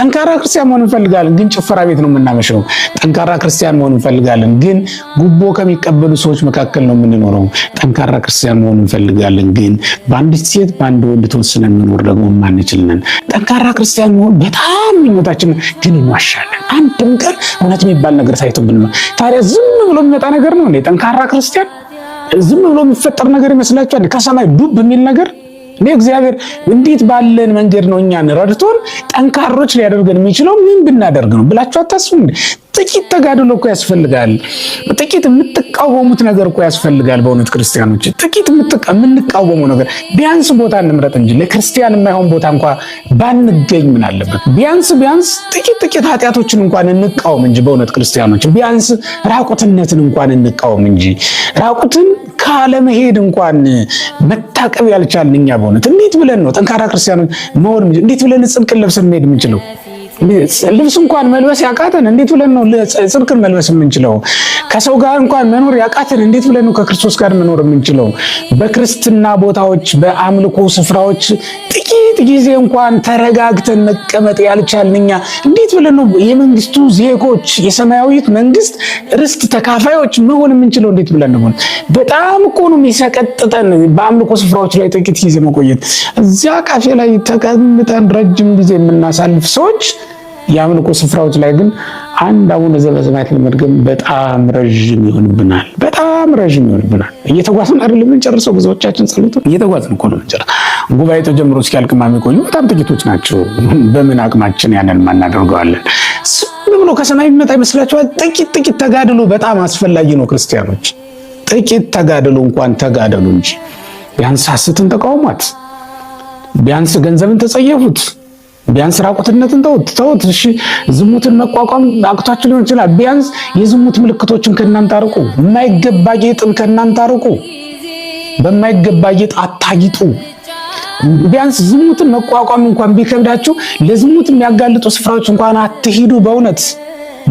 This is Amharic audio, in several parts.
ጠንካራ ክርስቲያን መሆን እንፈልጋለን፣ ግን ጭፈራ ቤት ነው የምናመሸው። ጠንካራ ክርስቲያን መሆን እንፈልጋለን፣ ግን ጉቦ ከሚቀበሉ ሰዎች መካከል ነው የምንኖረው። ጠንካራ ክርስቲያን መሆን እንፈልጋለን፣ ግን በአንዲት ሴት በአንድ ወንድ ተወስነን መኖር ደግሞ የማንችል ነን። ጠንካራ ክርስቲያን መሆን በጣም ምኞታችን፣ ግን እንዋሻለን። አንድም ቀን እውነት የሚባል ነገር ታይቶብን። ታዲያ ዝም ብሎ የሚመጣ ነገር ነው እንዴ? ጠንካራ ክርስቲያን ዝም ብሎ የሚፈጠር ነገር ይመስላችኋል? ከሰማይ ዱብ የሚል ነገር? እኔ እግዚአብሔር እንዴት ባለን መንገድ ነው እኛን ረድቶን ጠንካሮች ሊያደርገን የሚችለው? ምን ብናደርግ ነው ብላችሁ አታስቡ? ጥቂት ተጋድሎ እኮ ያስፈልጋል። ጥቂት የምትቃወሙት ነገር እኮ ያስፈልጋል። በእውነት ክርስቲያኖች፣ ጥቂት የምንቃወመው ነገር፣ ቢያንስ ቦታ እንምረጥ እንጂ ለክርስቲያን የማይሆን ቦታ እንኳ ባንገኝ ምን አለበት? ቢያንስ ቢያንስ ጥቂት ጥቂት ኃጢአቶችን እንኳን እንቃወም እንጂ። በእውነት ክርስቲያኖች፣ ቢያንስ ራቁትነትን እንኳን እንቃወም እንጂ። ራቁትን ካለመሄድ እንኳን መታቀብ ያልቻልን እኛ በእውነት እንዴት ብለን ነው ጠንካራ ክርስቲያኖች መሆን? እንዴት ብለን ጽድቅን ለብሰን መሄድ የምንችለው? ልብስ እንኳን መልበስ ያቃተን እንዴት ብለን ነው ጽድቅን መልበስ የምንችለው? ከሰው ጋር እንኳን መኖር ያቃተን እንዴት ብለን ነው ከክርስቶስ ጋር መኖር የምንችለው? በክርስትና ቦታዎች፣ በአምልኮ ስፍራዎች ጥቂት ጊዜ እንኳን ተረጋግተን መቀመጥ ያልቻልን እኛ እንዴት ብለን ነው የመንግስቱ ዜጎች፣ የሰማያዊት መንግስት ርስት ተካፋዮች መሆን የምንችለው? እንዴት ብለን ነው? በጣም እኮ ነው የሚሰቀጥጠን በአምልኮ ስፍራዎች ላይ ጥቂት ጊዜ መቆየት። እዚያ ካፌ ላይ ተቀምጠን ረጅም ጊዜ የምናሳልፍ ሰዎች የአምልኮ ስፍራዎች ላይ ግን አንድ አቡነ ዘበሰማያት ለመድገም በጣም ረዥም ይሆንብናል። በጣም ረዥም ይሆንብናል። እየተጓዝን አይደለም የምንጨርሰው። ብዙዎቻችን ጸሎቱ እየተጓዝን እኮ ነው የምንጨርሰው። ጉባኤ ተጀምሮ እስኪያልቅማ የሚቆዩ በጣም ጥቂቶች ናቸው። በምን አቅማችን ያንን ማናደርገዋለን? ዝም ብሎ ከሰማይ የሚመጣ ይመስላችኋል? ጥቂት ጥቂት ተጋድሎ በጣም አስፈላጊ ነው። ክርስቲያኖች፣ ጥቂት ተጋድሎ እንኳን ተጋደሉ እንጂ። ቢያንስ ሐሰትን ተቃውሟት፣ ቢያንስ ገንዘብን ተጸየፉት። ቢያንስ ራቁትነትን ተውት ተውት። እሺ፣ ዝሙትን መቋቋም አቅቷችሁ ሊሆን ይችላል። ቢያንስ የዝሙት ምልክቶችን ከእናንተ አርቁ። የማይገባ ጌጥን ከእናንተ አርቁ። በማይገባ ጌጥ አታጊጡ። ቢያንስ ዝሙትን መቋቋም እንኳን ቢከብዳችሁ ለዝሙት የሚያጋልጡ ስፍራዎች እንኳን አትሂዱ። በእውነት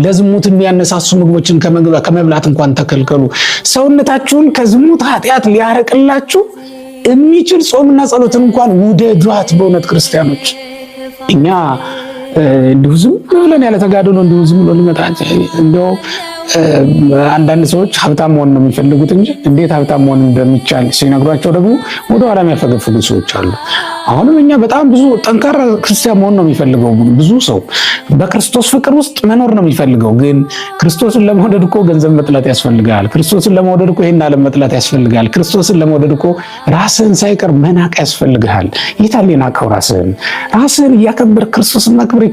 ለዝሙት የሚያነሳሱ ምግቦችን ከመብላት እንኳን ተከልከሉ። ሰውነታችሁን ከዝሙት ኃጢአት ሊያረቅላችሁ የሚችል ጾምና ጸሎትን እንኳን ውደዷት። በእውነት ክርስቲያኖች፣ እኛ እንዲሁ ዝም ብለን ያለ ተጋድሎ እንዲሁ ዝም ብሎ ሊመጣ፣ እንደው አንዳንድ ሰዎች ሀብታም መሆን ነው የሚፈልጉት እንጂ እንዴት ሀብታም መሆን እንደሚቻል ሲነግሯቸው ደግሞ ወደ ኋላ የሚያፈገፍጉ ሰዎች አሉ። አሁንም እኛ በጣም ብዙ ጠንካራ ክርስቲያን መሆን ነው የሚፈልገው፣ ብዙ ሰው በክርስቶስ ፍቅር ውስጥ መኖር ነው የሚፈልገው። ግን ክርስቶስን ለመውደድ እኮ ገንዘብ መጥላት ያስፈልጋል። ክርስቶስን ለመውደድ እኮ ይሄን ዓለም መጥላት ያስፈልጋል። ክርስቶስን ለመውደድ እኮ ራስህን ሳይቀር መናቅ ያስፈልግሃል። የታለ የናቀው ራስህን? ራስህን እያከበርክ ክርስቶስን ማክበር